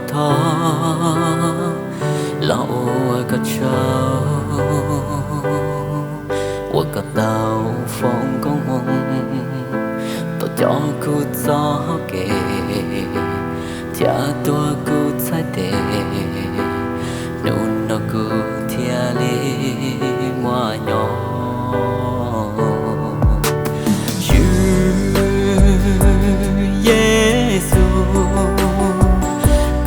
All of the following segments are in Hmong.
thov los ua koj tsaug, uas koj tau foom koob hmoov tuaj coj kuv txoj hau kev, thiab tuav kuv txhais tes, hnub no kuv thiaj li muaj nyob. Tswv Yexus,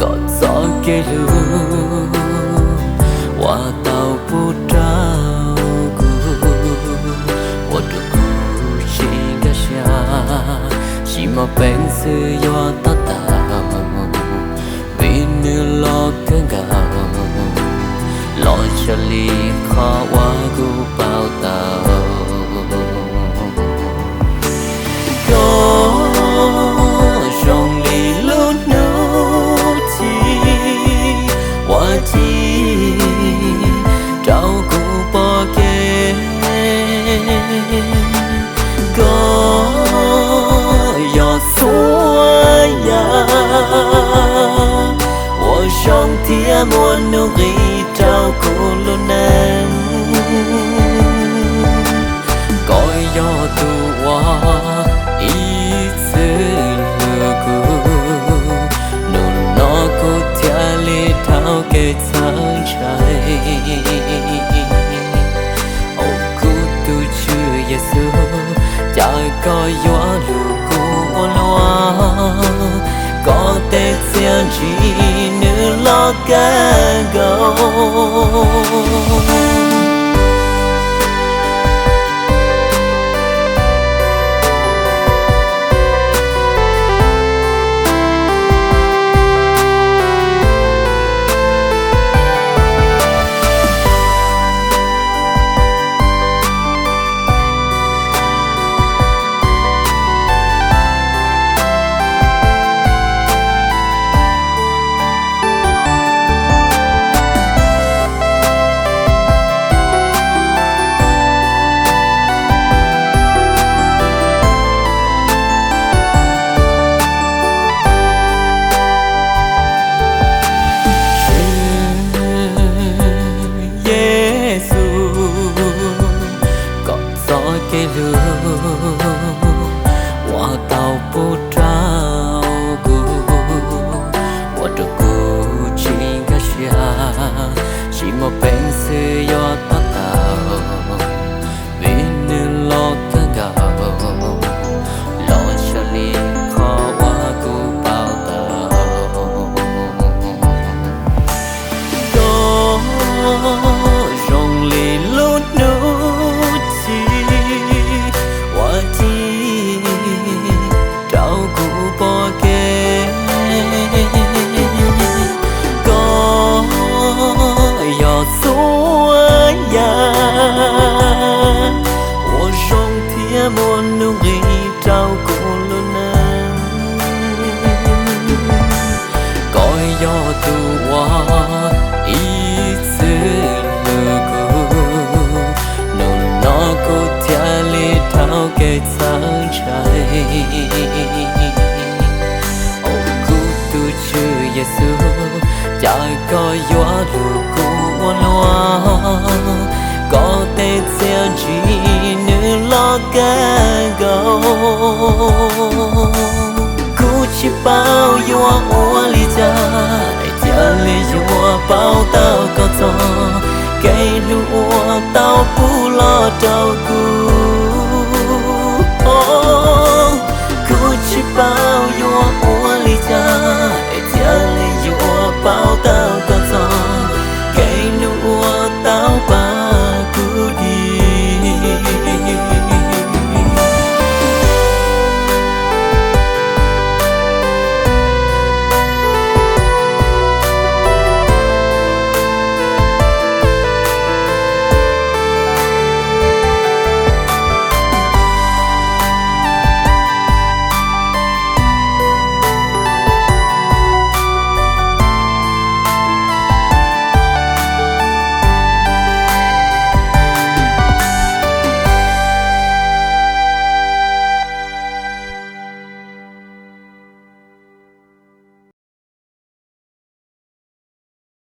koj txoj kev hlub uas tau pub rau kuv, ua rau kuv tsis nkag siab, tsis muaj peev xwm yuav to taub, vim nws loj kawg nkaus, loj tshaj li qhov uas kuv paub tau. Koj zoo li lub hnub ci uas ci rau kuv pom kev. Koj yog txhua yam uas zoo thiab muaj nuj nqis rau kuv lub neej. Koj yog tus uas ib txwm hlub kuv, hnub no kuv thiaj li dhau kev txhawj ntshai. Au kuv tus Tswv Yexus, cas koj yuav hlub kuv ua luaj, koj tej txiaj ntsig nws loj kawg nkaus. Tswv Yexus, koj txoj kev hlub uas tau pub rau kuv, ua rau kuv tsis nkag siab, tsis muaj peev xwm yuav to taub, vim nws loj kawg nkaus, loj tshaj li qhov uas kuv paub tau. Koj zoo li lub hnub ci uas ci rau kuv pom kev. Koj yog txhua yam uas zoo thiab muaj nuj nqis rau kuv lub neej. Koj yog tus uas ib txwm hlub kuv, hnub no kuv thiaj li dhau kev txhawj ntshai. Au kuv tus Tswv Yexus, cas koj yuav hlub kuv ua luaj, koj tej txiaj ntsig nws loj kawg nkaus. Kuv tsis paub yuav ua li cas, cia li yuav paub tau koj txoj kev hlub uas tau pub los rau kuv.